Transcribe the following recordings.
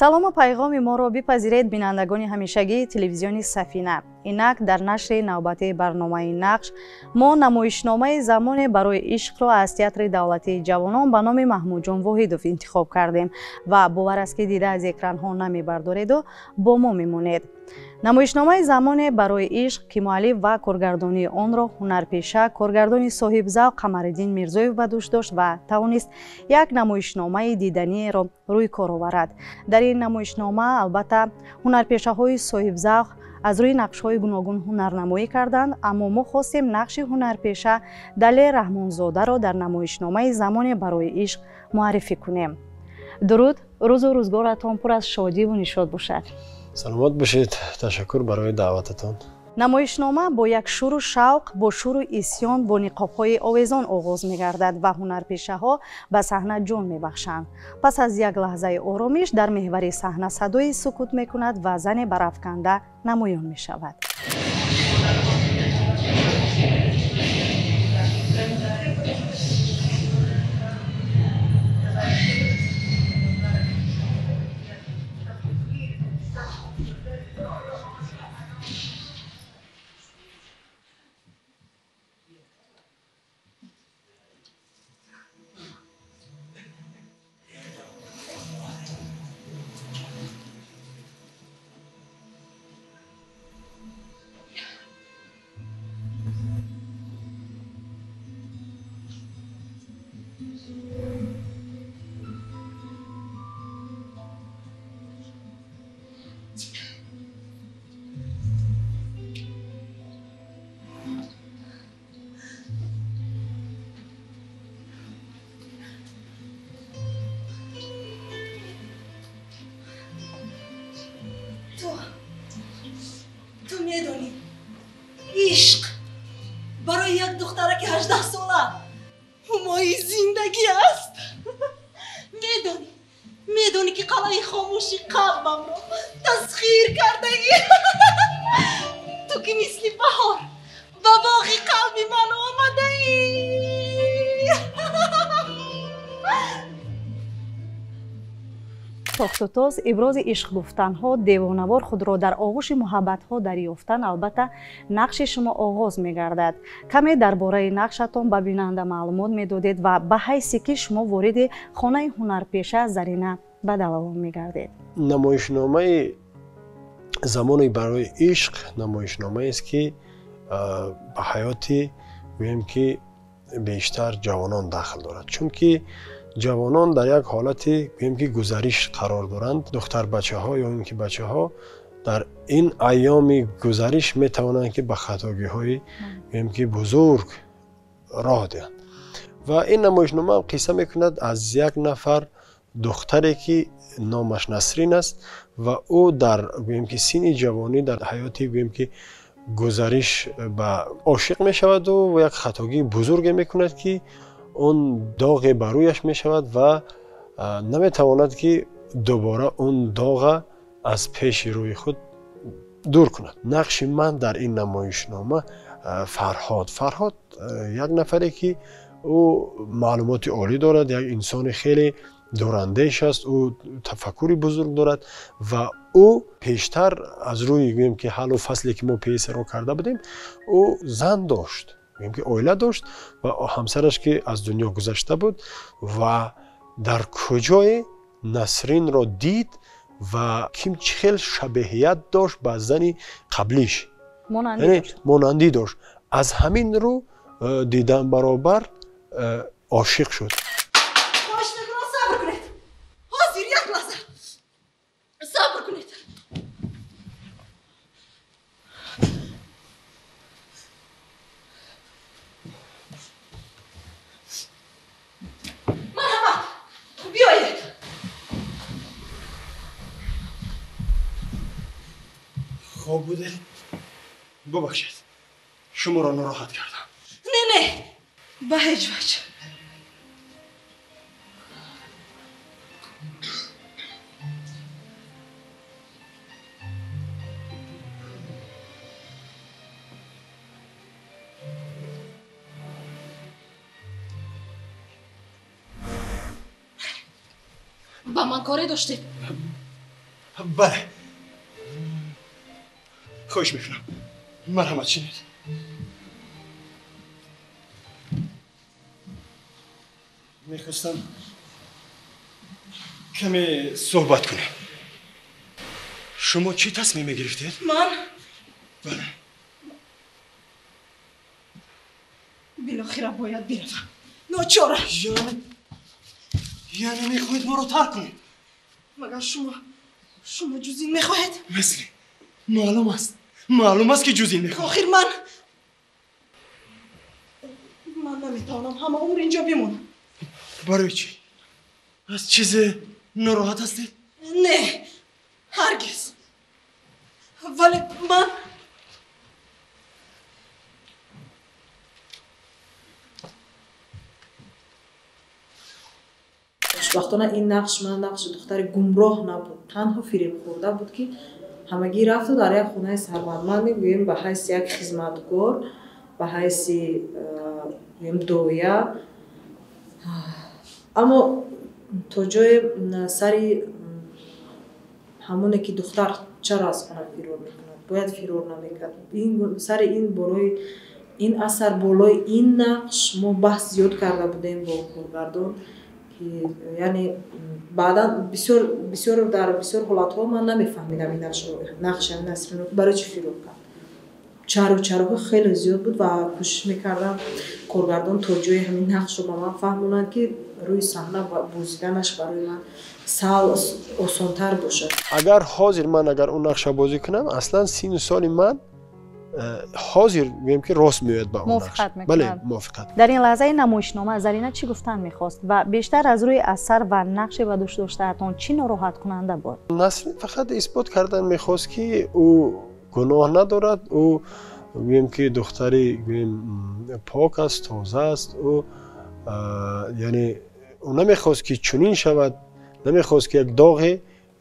Салому пайғоми моро бипазиред бинандагони ҳамешагии телевизиони Сафина. Инак дар нашри навбатии барномаи Нақш мо намоишномаи замоне барои ишқро аз театри давлатии ҷавонон ба номи Маҳмудҷон Воҳидов интихоб кардем ва бовар аст, ки дида аз экранҳо намебардореду бо мо мемонед. Намоишномаи замоне барои ишқ, ки муаллиф ва коргардонии онро ҳунарпеша, коргардони соҳибзавқ Қамариддин Мирзоев ба дӯш дошт ва тавонист як намоишномаи диданиеро рӯй кор оварад. Дар ин намоишнома албатта ҳунарпешаҳои соҳибзавқ аз рӯи нақшҳои гуногун ҳунарнамоӣ карданд, аммо мо хостем нақши ҳунарпеша Далер Раҳмонзодаро дар намоишномаи замоне барои ишқ муаррифӣ кунем. Дуруд, рӯзу рӯзгоратон пур аз шодиву нишод бошад. Саломат бошед, ташаккур барои даъвататон. Намоишнома бо як шуру шавқ, бо шуру исьён, бо ниқобҳои овезон оғоз мегардад ва ҳунарпешаҳо ба саҳна ҷон мебахшанд. Пас аз як лаҳзаи оромиш дар меҳвари саҳна садои сукут мекунад ва зане барафканда намоён мешавад. Ту медонӣ, ишқ барои як духтараки 18-сола ҳумои зиндагӣ аст. Медонӣ ки қалаи хомӯши қалбамро тасхир кардаӣ. Ту ки мисли баҳор ба боғи қалби ман омадаӣ. Тохтутоз, ибрози ишқ гуфтанҳо, девонавор худро дар оғӯши муҳаббатҳо дарёфтан, албатта нақши шумо оғоз мегардад. Каме дар бораи нақшатон ба бинанда маълумот медодед ва ба ҳайсе ки шумо вориди хонаи ҳунарпеша Зарина Бадалова мегардед. Намоишномаи замоне барои ишқ намоишномаест, ки ба ҳаёти гӯем ки бештар ҷавонон дахл дорад, чунки ҷавонон дар як ҳолати гӯем ки гузариш қарор доранд. Духтарбачаҳо ё ин ки бачаҳо дар ин айёми гузариш метавонанд ки ба хатогиҳои гӯем ки бузург роҳ диҳанд. Ва ин намоишнома қисса мекунад аз як нафар духтаре, ки номаш Насрин аст ва ӯ дар гӯем ки синни ҷавонӣ дар ҳаёти гӯем ки гузариш ба ошиқ мешаваду як хатогии бузурге мекунад, ки он доғе ба рӯяш мешавад ва наметавонад ки дубора он доға аз пеши рӯи худ дур кунад. Нақши ман дар ин намоишнома Фарҳод. Фарҳод як нафаре, ки ӯ маълумоти олӣ дорад, як инсони хеле дурандеш аст, ӯ тафаккури бузург дорад ва ӯ пештар аз рӯи гӯем ки ҳаллу фасле ки мо пьесаро карда будем, ӯ зан дошт, гӯем ки оила дошт ва ҳамсараш ки аз дунё гузашта буд ва дар куҷое Насринро дид ва ким чӣ хел шабеҳият дошт ба зани қаблиш, монандӣ дошт. Аз ҳамин рӯ дидан баробар ошиқ шуд. Хоҳиш мекунам, сабр кунед. Ҳозир як лаҳза сабр кунед. Марҳамат, биёед. Хоб будед? Бубахшед, шуморо нороҳат кардам. Не, не, ба ҳеҷ ваҷҳ. Ба ман коре доштед? Бале. Хоҳиш мекунам. Марҳамат шинед. Мехостам каме суҳбат кунем. Шумо чӣ тасмим мегирифтед? Ман? Бале. Билохира бояд биравам. Ночора. Яъне мехоҳед моро тарк кунед? Магар шумо ҷуз ин мехоҳед? Мисли маълум аст. Маълум аст ки ҷуз ин мехоҳам. Охир ман наметавонам ҳама умр инҷо бимонам. Барои чӣ? Аз чизе нороҳат ҳастед? Не, ҳаргиз. Вале ман хушбахтона ин нақш ман нақши духтари гумроҳ набуд, танҳо фиребхӯрда буд ки ҳамагӣ рафту дар як хонаи сарватманде гӯем ба ҳайси як хизматгор, ба ҳайси гӯем доя. Аммо то ҷое сари ҳамоне ки духтар чаро аз хона фирор мекунад, бояд фирор намекард. Сари ин борои ин асар болои ин нақш мо баҳс зиёд карда будем бо коргардон, ки яъне баъдан бисёр дар бисёр ҳолатҳо ман намефаҳмидам ин нақши Насринро барои чӣ фирор кард. Чароҳо хеле зиёд буд ва кӯшиш мекардам коргардон то ҷои ҳамин нақшро ба ман фаҳмонанд, ки рӯи саҳна бозиданаш барои ман сал осонтар бошад. Агар ҳозир ман агар он нақша бозӣ кунам, аслан сину соли ман ҳозир гӯем ки рост меояд ба он нақш. Бале, мувофиқат. Дар ин лаҳзаи намоишнома Зарина чӣ гуфтан мехост ва бештар аз рӯи асар ва нақше ба дӯш доштаатон чӣ нороҳаткунанда буд? Насрин фақат исбот кардан мехост ки ӯ гуноҳ надорад, ӯ гӯем ки духтари гӯем пок аст, тоза аст. Ӯ яъне ӯ намехост ки чунин шавад, намехост ки як доғе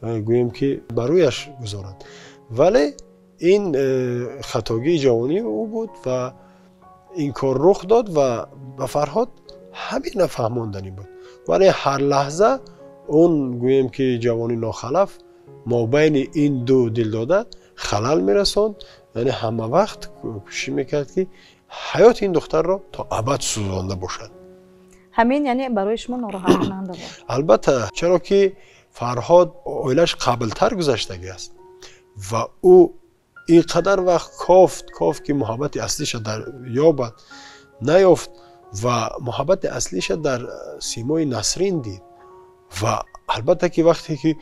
гӯем ки ба рӯяш гузорад. Вале ин хатогии ҷавонии ӯ буд ва ин кор рух дод ва ба Фарҳод ҳамин нафаҳмонданӣ буд. Вале ҳар лаҳза он гӯем ки ҷавони нохалаф мобайни ин ду дилдода халал мерасонд, яъне ҳама вақт кӯшиш мекард ки ҳаёти ин духтарро то абад сӯзонда бошад. Ҳамин яъне барои шумо нороҳаткунанда буд? Албатта, чаро ки Фарҳод оилаш қаблтар гузаштагӣ аст ва ӯ ин қадар вақт кофт ки муҳаббати аслиша дар ёбад, наёфт ва муҳаббати аслиша дар симои Насрин дид. Ва албатта ки вақте ки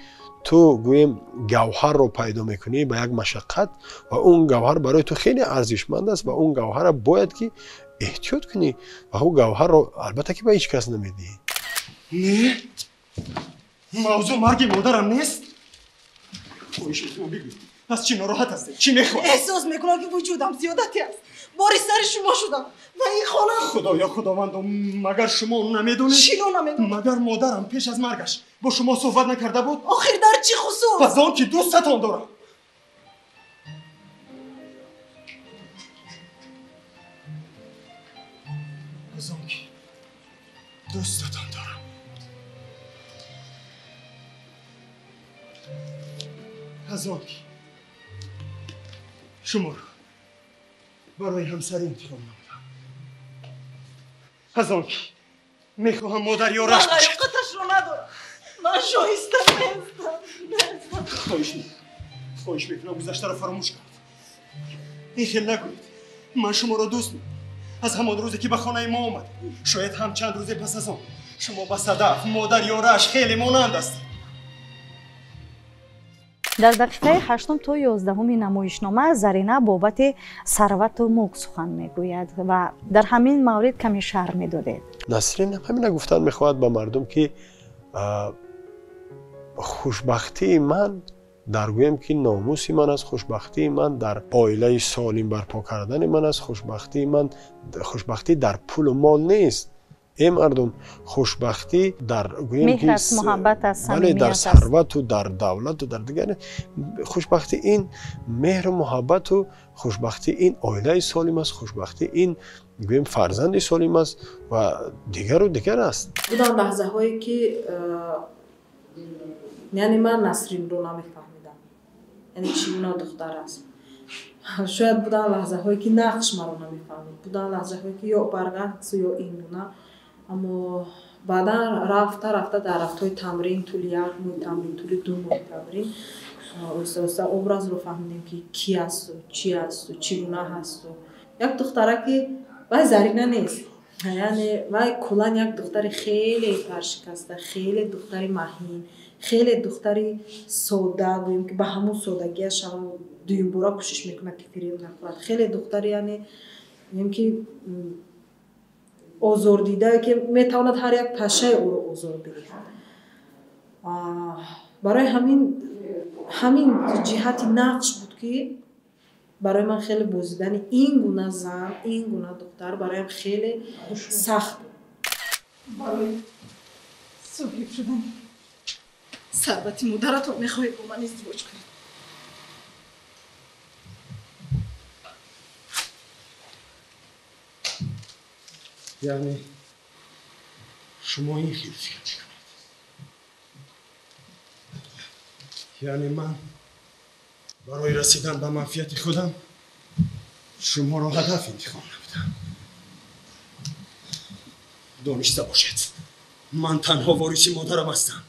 ту гӯем гавҳарро пайдо мекунӣ ба як машаққат ва он гавҳар барои ту хеле арзишманд аст ва он гавҳарро бояд ки эҳтиёт кунӣ ва он гавҳарро албатта ки ба ҳеҷ кас намедиҳӣ. Не, мавзӯъ марги модарам нест. Хоҳиш мекунам бигӯ, пас чӣ нороҳат ҳастед? Чӣ мехоҳед? Эҳсос мекунам ки вуҷудам зиёдатӣ аст. Бори сари шумо шудам ва ин хона. Худоё, худовандо, магар шумо намедонед? Чиро намедонам? Магар модарам пеш аз маргаш бо шумо суҳбат накарда буд? Охир дар чӣ хусус? Пас он ки дӯстатон дорам. Аз он ки дӯстатон дорам. Аз он ки шуморо барои ҳамсарӣ интихоб намудам. Аз он ки мехоҳам модар ёраш бошад. Ман лаёқаташро надорам. Ман шоиста нестам. Хоҳиш мекунам гузаштаро фаромӯш кунед. Ин хел нагӯед. Ман шуморо дӯст медорам. Аз ҳамон рӯзе ки ба хонаи мо омад, шояд ҳам чанд рӯзе пас аз он, шумо ба Садаф, модар ёраш хеле монанд ҳастед. Дар дақиқаи 8 то 11 намоишнома Зарина бобати сарвату мулк сухан мегӯяд ва дар ҳамин маврид каме шарҳ медодед. Насрин ҳамина гуфтан мехоҳад ба мардум ки хушбахтии ман дар гӯем ки номуси ман аст, хушбахтии ман дар оилаи солим барпо кардани ман аст, хушбахтӣ дар пулу мол нест. Эй мардум, хушбахтӣ дар гӯем ки муҳаббат аст, бале, дар сарвату дар давлату дар дигар. Хушбахтӣ ин меҳру муҳаббату хушбахтӣ ин оилаи солим аст, хушбахтӣ ин гӯем фарзанди солим аст ва дигару дигар аст. Буданд лаҳзаҳое ки яъне ман Насринро намефаҳмидам. Яъне чӣ гуна духтар аст. Шояд будан лаҳзаҳое ки нақш маро намефаҳмид, будан лаҳзаҳое ки ё баръакс ё ин гуна, аммо баъдан рафта рафта дар рафтҳои тамрин, тӯли як моҳи тамрин, тӯли 2 моҳи тамрин оҳиста оҳиста образро фаҳмидем ки ки асту, чӣ асту, чӣ гуна ҳасту. Як духтара ки вай Зарина нест, яъне вай куллан як духтари хеле паршикаста, хеле духтари маҳин, хеле духтари сода, гӯем ки ба ҳамун содагиаш ҳам дуюмбора кӯшиш мекунад ки фиреб нахӯрад. Хеле духтари, яъне гӯем ки озордида, ки метавонад ҳар як пашаи ӯро озор бидиҳад. Барои ҳамин ҷиҳати нақш буд ки барои ман хеле бозидани ин гуна зан, ин гуна духтар бароям хеле сахт буд. Барои соҳиб шудани сарвати модаратон мехоҳед бо ман издивоҷ кунед. Яъне шумо ин хел фикр мекунед? Яъне ман барои расидан ба манфиати худам шуморо ҳадаф интихоб намудам. Дониста бошед, ман танҳо вориси модарам ҳастам.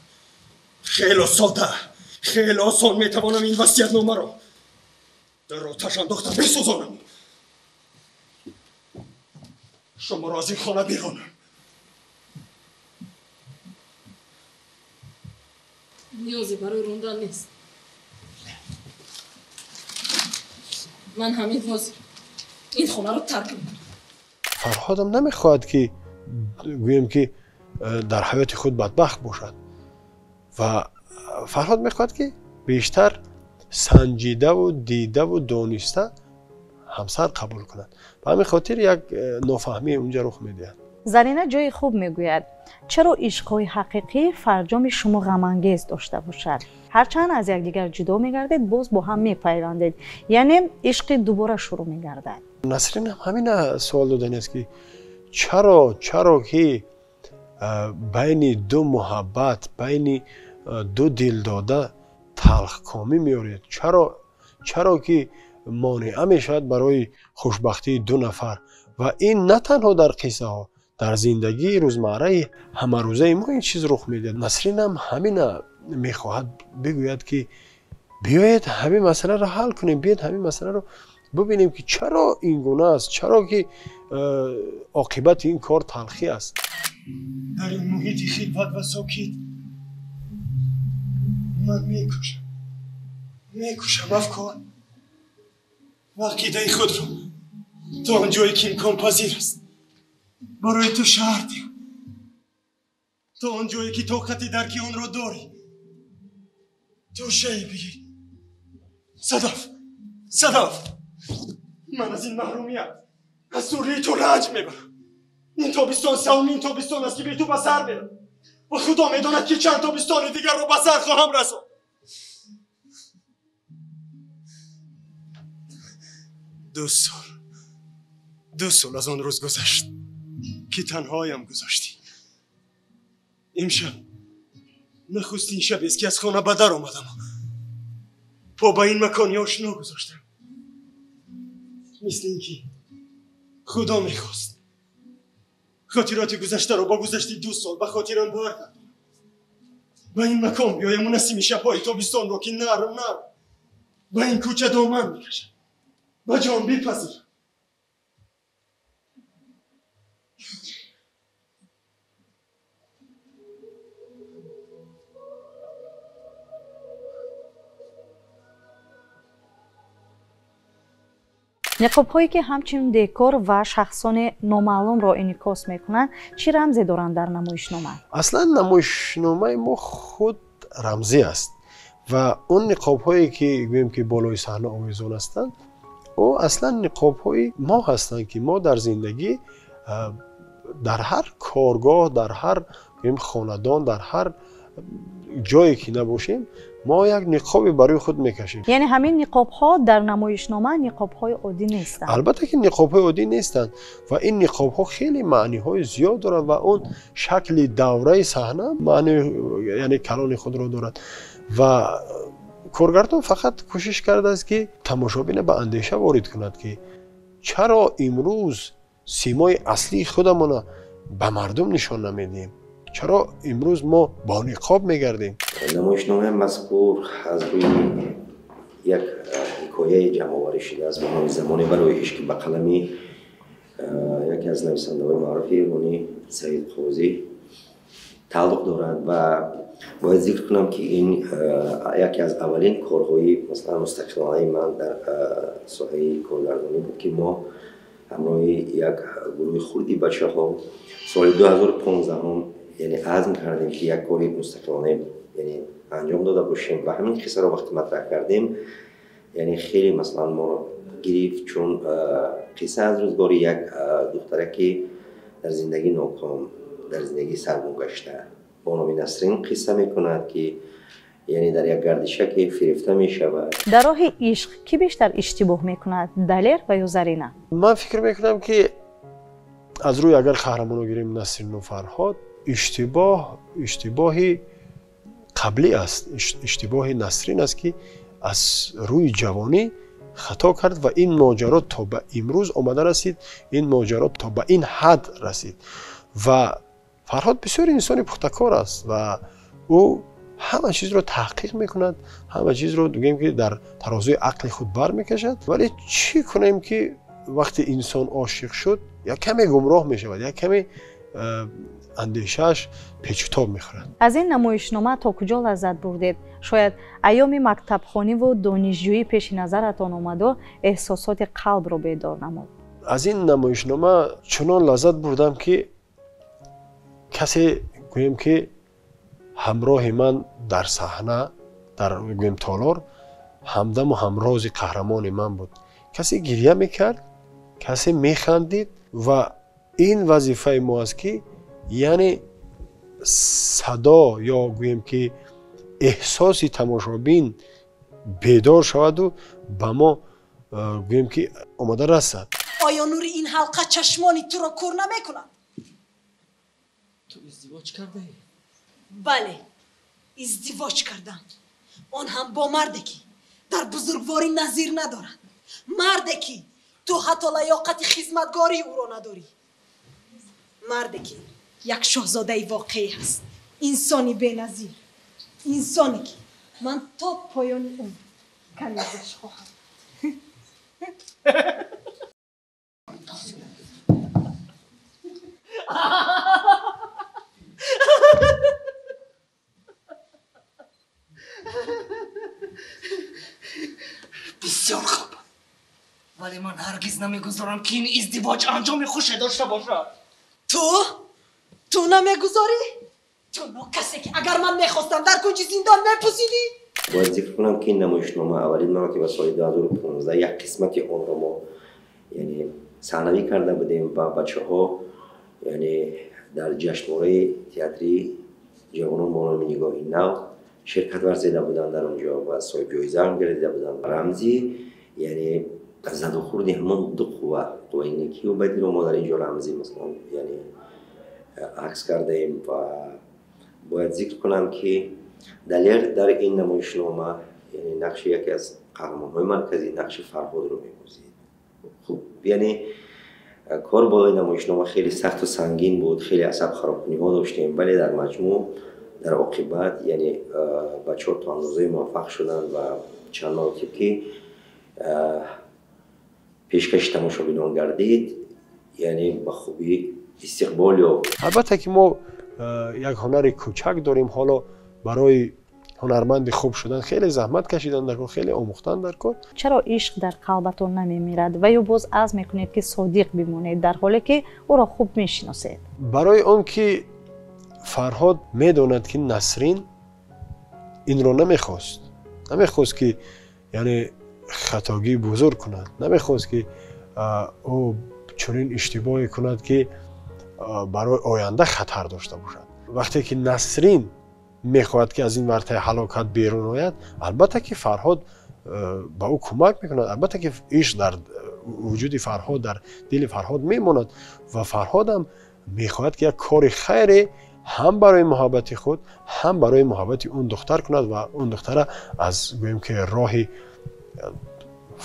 Хеле сода, хеле осон метавонам ин васиятномаро дар оташ андохта бисӯзонам. Шуморо аз ин хона биронам. Ниёзе барои рондан нест. Ман ҳамин ҳозир ин хонаро тарк мекунам. Фарҳодам намехоҳад ки гӯем ки дар ҳаёти худ бадбахт бошад ва Фарҳод мехоҳад ки бештар санҷидаву дидаву дониста ҳамсар қабул кунад. Ба ҳамин хотир як нофаҳмӣ унҷа рух медиҳад. Зарина ҷои хуб мегӯяд, чаро ишқҳои ҳақиқӣ фарҷоми шумо ғамангез дошта бошад? Ҳарчанд аз якдигар ҷудо мегардед, боз бо ҳам мепайвандед, яъне ишқи дубора шурӯъ мегардад. Насрин ҳам ҳамина суол додани аст ки чаро ки байни ду муҳаббат, байни ду дилдода талхкомӣ меоред? Чаро ки монеа мешавад барои хушбахтии ду нафар? Ва ин на танҳо дар қиссаҳо, дар зиндагии рӯзмарраи ҳамарӯзаи мо ин чиз рух медиҳад. Насринам ҳамина мехоҳад бигӯяд ки биёед ҳамин масъаларо ҳал кунем, биёед ҳамин масъаларо бибинем ки чаро ин гуна аст, чаро ки оқибати ин кор талхӣ аст. Дар ин муҳити хилват ва сокит ман мекӯшам афкор ва ақидаи худро то он ҷое ки имконпазир аст барои ту шарҳ диҳам, то он ҷое ки тоқати дарки онро дорӣ ту шай бигир. Садаф, Садаф, ман аз ин маҳрумият, аз дурии ту ранҷ мебарам. Ин тобистон сеюмин тобистон аст ки бе ту ба сар мерам ва худо медонад ки чанд тобистони дигарро ба сар хоҳам расонд. 2 сол аз он рӯз гузашт ки танҳоям гузоштӣ. Имшаб нахустин шабест ки аз хона ба дар омадам. По ба ин макони ошно гузоштам. Мисли ин ки худо мехост хотироти гузаштаро бо гузашти 2 сол ба хотирам баргардонам. Ба ин макон биёям ва насими шабҳои тобистонро ки нарм нарм ба ин кӯча доман мекашад ба ҷон бипазирам. Ниқобҳое ки ҳамчун декор ва шахсони номаълумро инъикос мекунанд, чӣ рамзе доранд дар намоишнома? Аслан намоишномаи мо худ рамзӣ аст ва он ниқобҳое ки гӯем ки болои саҳна овезон ҳастанд, ӯ аслан ниқобҳои мо ҳастанд ки мо дар зиндагӣ дар ҳар коргоҳ, дар ҳар гӯем хонадон, дар ҳар ҷое ки набошем, мо як ниқобе барои худ мекашем. Яъне ҳамин ниқобҳо дар намоишнома ниқобҳои оддӣ нестанд? Албатта ки ниқобҳои оддӣ нестанд ва ин ниқобҳо хеле маъниҳои зиёд доранд ва он шакли давраи саҳна маъни яъне калони худро дорад ва Коргардон фақат кӯшиш кардааст, ки тамошобина ба андеша ворид кунад, ки чаро имрӯз симои аслии худамона ба мардум нишон намедиҳем, чаро имрӯз мо бо ниқоб мегардем. Намоишномаи мазкур аз рӯи як ҳикояи ҷамъоварӣ шудааст ба номи «Замоне барои ишқ», ки ба қалами яке аз нависандаҳои маъруфи эронӣ Саид Қозӣ тааллуқ дорад. Ва бояд зикр кунам, ки ин яке аз аввалин корҳои, масалан, мустақилонаи ман дар соҳаи коргардонӣ буд, ки мо ҳамроҳи як гурӯҳи хурди бачаҳо соли 2015, яъне, азм кардем, ки як кори мустақилона, яъне, анҷом дода бошем. Ва ҳамин қиссаро вақте матраҳ кардем, яъне, хеле, масалан, моро гирифт, чун қисса аз рӯзгори як духтаре, ки дар зиндагӣ ноком, дар зиндагӣ саргум гашта, бо номи Насрин қисса мекунад, ки, яъне, дар як гардишаке фирефта мешавад. Дар роҳи ишқ кӣ бештар иштибоҳ мекунад, Далер ва ё Зарина? Ман фикр мекунам, ки аз рӯи агар қаҳрамоно гирем, Насрину Фарҳод, иштибоҳ иштибоҳи қаблӣ аст. Иштибоҳи Насрин аст, ки аз рӯи ҷавонӣ хато кард ва ин моҷаро то ба имрӯз омада расид, ин моҷаро то ба ин ҳад расид. Ва Фарҳод бисёр инсони пухтакор аст ва ӯ ҳама чизро таҳқиқ мекунад, ҳама чизро, гӯем ки, дар тарозуи ақли худ бармекашад. Вале чӣ кунем, ки вақте инсон ошиқ шуд, як каме гумроҳ мешавад, як каме андешааш печутоб мехӯрад. Аз ин намоишнома то куҷо лаззат бурдед? Шояд айёми мактабхониву донишҷӯӣ пеши назаратон омаду эҳсосоти қалбро бедор намуд. Аз ин намоишнома чунон лаззат бурдам, ки касе, гӯем ки, ҳамроҳи ман дар саҳна, дар, гӯем, толор ҳамдаму ҳамрози қаҳрамони ман буд. Касе гирья мекард, касе механдид. Ва ин вазифаи мо аст, ки, яъне, садо ё, гӯем ки, эҳсоси тамошобин бедор шаваду ба мо, гӯем ки, омода расад. Оё нури ин ҳалқа чашмони туро кур намекунад? Ту издивоҷ кардаӣ? Бале, издивоҷ кардам, он ҳам бо марде, ки дар бузургворӣ назир надорад, марде, ки ту ҳатто лаёқати хизматгории ӯро надорӣ, марде, ки як шоҳзодаи воқеӣ ҳаст, инсони беназир, инсоне, ки ман то поёни умр канизаш хоҳам. Бисёр хуб, вале ман ҳаргиз намегузорам, ки ин издивоҷ анҷоми хуше дошта бошад. Ту намегузорӣ? Ту нокасе, ки агар ман мехостам, дар кунҷи зиндон мепусидӣ. Бояд зикр кунам, ки ин намоишнома аввалин маротиба соли 2015 як қисмати онро мо, яъне, саҳнавӣ карда будем ва бачаҳо, яъне, дар ҷашнвораи театрии ҷавонон бо номи «Нигоҳи нав» ширкат варзида буданд дар он ҷо ва соҳиб ҷоиза ҳам гардида буданд. Рамзи, яъне, задухӯрди ҳамон ду қувва, қувваи некию бадиро мо дар ин ҷо рамзӣ, масалан, яъне, акс кардаем. Ва бояд зикр кунам, ки Далер дар ин намоишнома, яъне, нақши яке аз қаҳрамонҳои марказӣ, нақши Фарҳодро мебозид. Хуб, яъне, кор болои намоишнома хеле сахту сангин буд, хеле асабхаробкуниҳо доштем, вале дар маҷмӯъ, дар оқибат, яъне, бачаҳо то андозае муваффақ шуданд ва чанд маротиб ки пешкаши тамошобинон гардид, яъне, ба хубӣ истиқбол ёфт. Албатта ки мо як ҳунари кӯчак дорем. Ҳоло барои ҳунарманди хуб шудан хеле заҳмат кашидан дар кор, хеле омӯхтан дар кор. Чаро ишқ дар қалбатон намемирад ва ё боз азм мекунед, ки содиқ бимонед, дар ҳоле ки ӯро хуб мешиносед? Барои он ки Фарҳод медонад, ки Насрин инро намехост, намехост, ки, яъне, хатогии бузург кунад, намехост, ки ӯ чунин иштибоҳе кунад, ки барои оянда хатар дошта бошад. Вақте ки Насрин мехоҳад, ки аз ин вартаи ҳалокат берун ояд, албатта ки Фарҳод ба ӯ кӯмак мекунад. Албатта ки ишқ дар вуҷуди Фарҳод, дар дили Фарҳод мемонад ва Фарҳодам мехоҳад, ки як кори хайре ҳам барои муҳаббати худ, ҳам барои муҳаббати он духтар кунад ва он духтара аз гӯем ки роҳи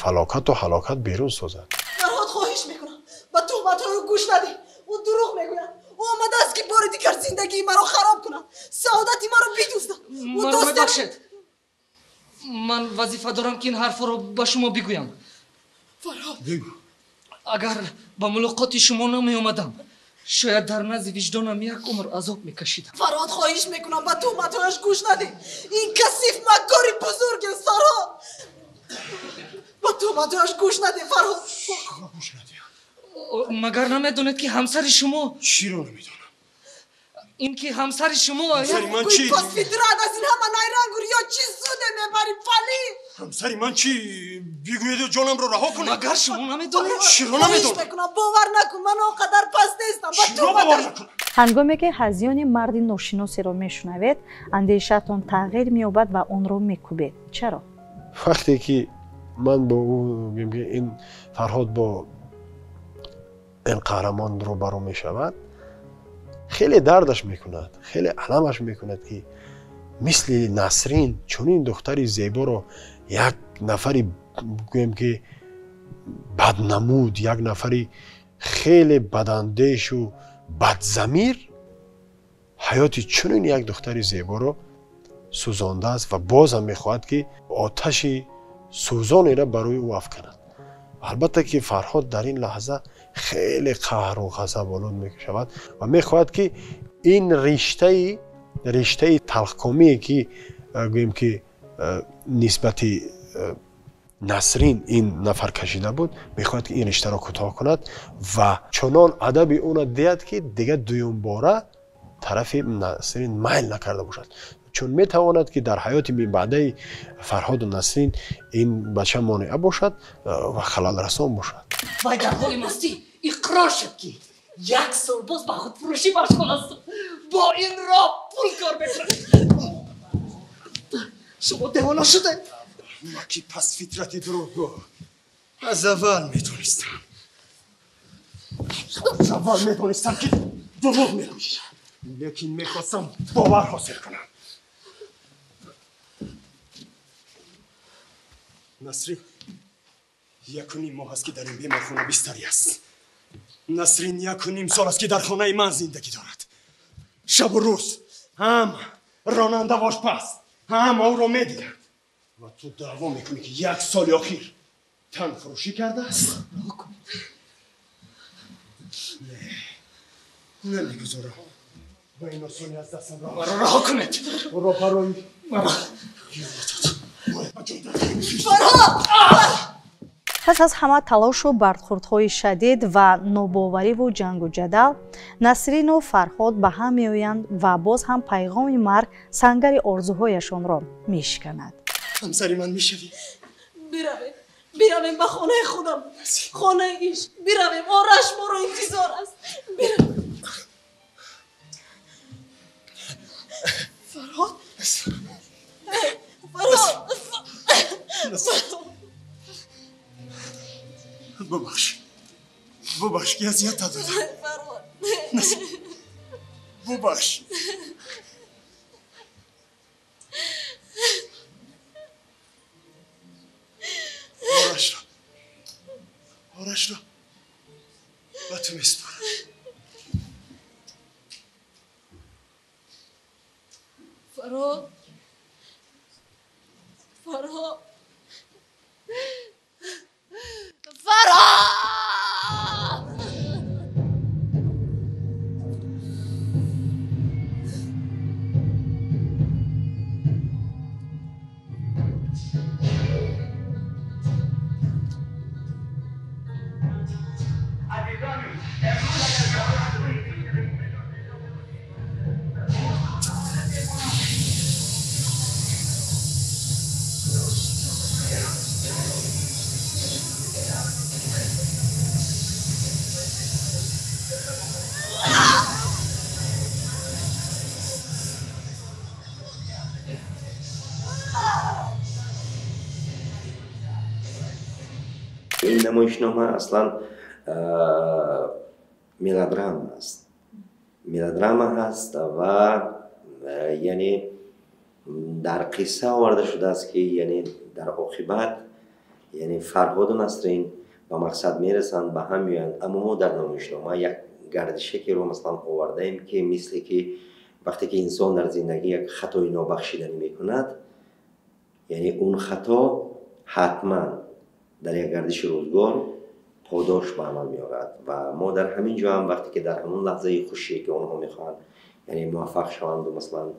фалокату ҳалокат берун созад. Фарҳод, хоҳиш мекунам, ба туҳматҳои ӯ гӯш надеҳ. Ӯ дурӯғ мегӯяд. Ӯ омадааст ки бори дигар зиндагии маро хароб кунад, саодати маро бидуздад. Маро мебахшед, ман вазифа дорам ки ин ҳарфҳоро ба шумо бигӯям. Фарҳод, бигӯ. Агар ба мулоқоти шумо намеомадам, шояд дар назди виҷдонам як умр азоб мекашидам. Фарҳод, хоҳиш мекунам, ба туҳматҳояш гӯш надеҳ. Ин касиф маккори бузург аст. Фарҳод, ба туҳматҳояш гӯш надеҳ. Фарҳод, гӯш надеҳ. Магар намедонед ки ҳамсари шумо? Чиро намедонам? Ин ки ҳамсари шумо. Ҳамсари ман чӣ? Пас фитрат аз ин ҳама найрангу риё чӣ суде мебарӣ, палӣ? Ҳамсари ман чӣ? Бигӯеду ҷонамро раҳо кунед. Магар шумо намедонед? Чиро намедонам? Мекунам, бовар накун, ман он қадар паст нестам. Чиро бовар накунам? Ҳангоме ки ҳазёни марди ношиносеро мешунавед, андешаатон тағйир меёбад ва онро мекӯбед. Чаро? Вақте ки ман бо ӯ, ин Фарҳод бо ин қаҳрамон рӯбарӯ мешавад, хеле дардаш мекунад, хеле аламаш мекунад ки мисли Насрин чунин духтари зеборо як нафари гӯем ки баднамуд, як нафари хеле бадандешу бадзамир ҳаёти чунин як духтари зеборо сӯзондааст ва бозам мехоҳад ки оташи сӯзонеро барои ӯ афканад. Албатта ки Фарҳод дар ин лаҳза хеле қаҳру ғазаболуд мешавад ва мехоҳад ки ин риштаи талхкомие ки гӯем ки нисбати Насрин ин нафар кашида буд, мехоҳад ки ин риштаро кӯтоҳ кунад ва чунон адаби ӯро диҳад ки дигар дуюмбора тарафи Насрин майл накарда бошад. Чун метавонад ки дар ҳаёти минбаъдаи Фарҳоду Насрин ин бача монеа бошад ва халалрасон бошад. Вай дар ҳоли мастӣ иқрор шуд ки як сол боз ба худфурӯшӣ машғул аст, бо ин роҳ пул кор мекунад. Шумо девона шудед. Ма ки пасфитрати дурӯғгӯ, аз аввал медонистам, аз аввал медонистам ки дурӯғ мегӯӣ, лекин мехостам бовар ҳосил кунам. Насрин 1.5 моҳ аст ки дар ин беморхона бистарӣ аст. Насрин 1.5 сол аст ки дар хонаи ман зиндагӣ дорад. Шабу рӯз ҳам ронанда ва ошпаз ҳам ӯро медиданд ва ту даъво мекунӣ ки як соли охир танфурӯшӣ кардааст? Не, намегузорам ба ин осонӣ аз дастам раҳо. Маро раҳо кунед. Ӯро барои маро Пас аз ҳама талошу бархӯрдҳои шадид ва нобовариву ҷангу ҷадал, Насрину Фарҳод ба ҳам меоянд ва боз ҳам пайғоми марг сангари орзуҳояшонро мешиканад. Ҳамсари ман мешавӣ? Биравем, биравем ба хонаи худам, хонаи ишқ. Биравем, Ораш моро интизор аст. Биравем. Фарҳод, Фарҳод, бубахш, бубахш ки азият додам. Бубахш. Орашро, Орашро ба ту месупорам. Фарҳод, Фарҳод, Фарҳод! Ин намоишнома аслан мелодрама аст. Мелодрама ҳаст ва яъне дар қисса оварда шудааст, ки яъне дар оқибат яъне Фарҳоду Насрин ба мақсад мерасанд, ба ҳам меоянд. Аммо мо дар намоишнома як гардишакеро масалан овардаем, ки мисле ки вақте ки инсон дар зиндагӣ як хатои нобахшиданӣ мекунад, яъне он хато ҳатман дар як гардиши рӯзгор подош ба амал меорад. Ва мо дар ҳамин ҷо ҳам вақте ки дар ҳамон лаҳзаи хушие ки онҳо мехоҳанд яъне муваффақ шаванду масалан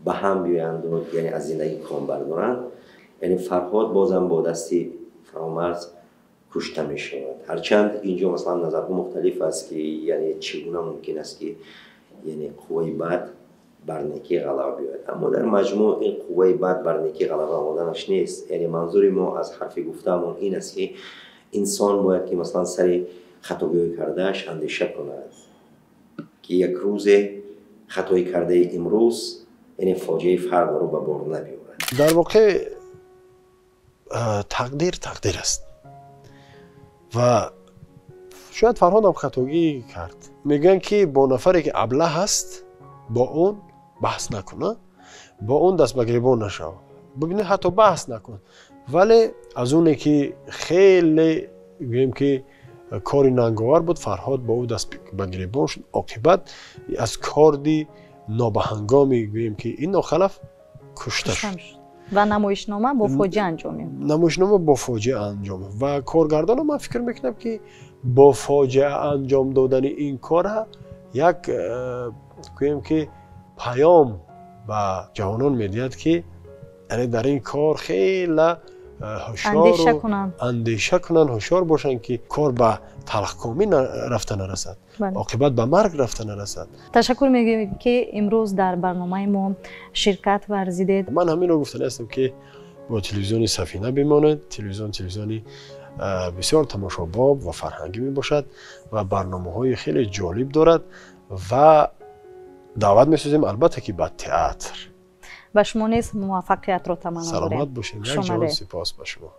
ба ҳам биёянду яъне аз зиндагӣ ком бардоранд, яъне Фарҳод бозам бо дасти Фаромарз кушта мешавад. Ҳарчанд инҷо масалан назарҳо мухталиф аст, ки яъне чӣ гуна мумкин аст, ки яъне қувваи бад бар некӣ ғалаба биёяд, аммо дар маҷмӯъ ин қувваи бад бар некӣ ғалаба омаданаш нест. Яъне манзури мо аз ҳарфи гуфтаамон ин аст, ки инсон бояд ки масалан сари хатогиҳои кардааш андеша кунад, ки як рӯзе хатои кардаи имрӯз яъне фоҷиаи фардоро ба бор набиёрад. Дар воқеъ тақдир тақдир аст ва шояд Фарҳодам хатогӣ кард. Мегӯянд, ки бо нафаре ки аблаҳ аст, бо он баҳс накун, бо он даст ба гиребон нашав, бибинед, ҳатто баҳс накун. Вале аз оне ки хеле гӯем ки кори нанговар буд, Фарҳод бо ӯ даст ба гиребон шуд. Оқибат аз корди нобаҳангоми гӯем ки ин нохалаф кушта шуд. Ва намоишнома бо фоҷиа анҷом ёфт. Намоишнома бо фоҷиа анҷом ёфт ва коргардонам ман фикр мекунам, ки бо фоҷиа анҷом додани ин кора як гӯем ки паём ба ҷавонон медиҳад, ки яъне дар ин кор хела андеша кунанд, ҳушёр бошанд, ки кор ба талхкомӣ рафта нарасад, оқибат ба марг рафта нарасад. Ташаккур мегӯем, ки имрӯз дар барномаи мо ширкат варзидед. Ман ҳаминро гуфтани ҳастам, ки бо телевизиони Сафина бимонед. Телевизион телевизиони бисёр тамошобоб ва фарҳангӣ мебошад ва барномаҳои хеле ҷолиб дорад ва даъват месозем, албатта, ки ба театр. Ба шумо низ муваффақиятро таманно дорем. Саломат бошед, як ҷаҳон сипос ба шумо.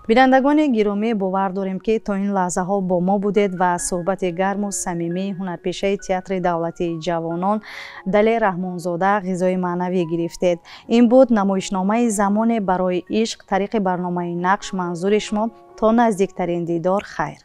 Бинандагони гиромӣ, бовар дорем, ки то ин лаҳзаҳо бо мо будед ва суҳбати гарму самимии ҳунарпешаи Театри давлатии ҷавонон Далер Раҳмонзода ғизои маънавӣ гирифтед. Ин буд намоишномаи «Замоне барои ишқ» тариқи барномаи «Нақш» манзури шумо. То наздиктарин дидор, хайр.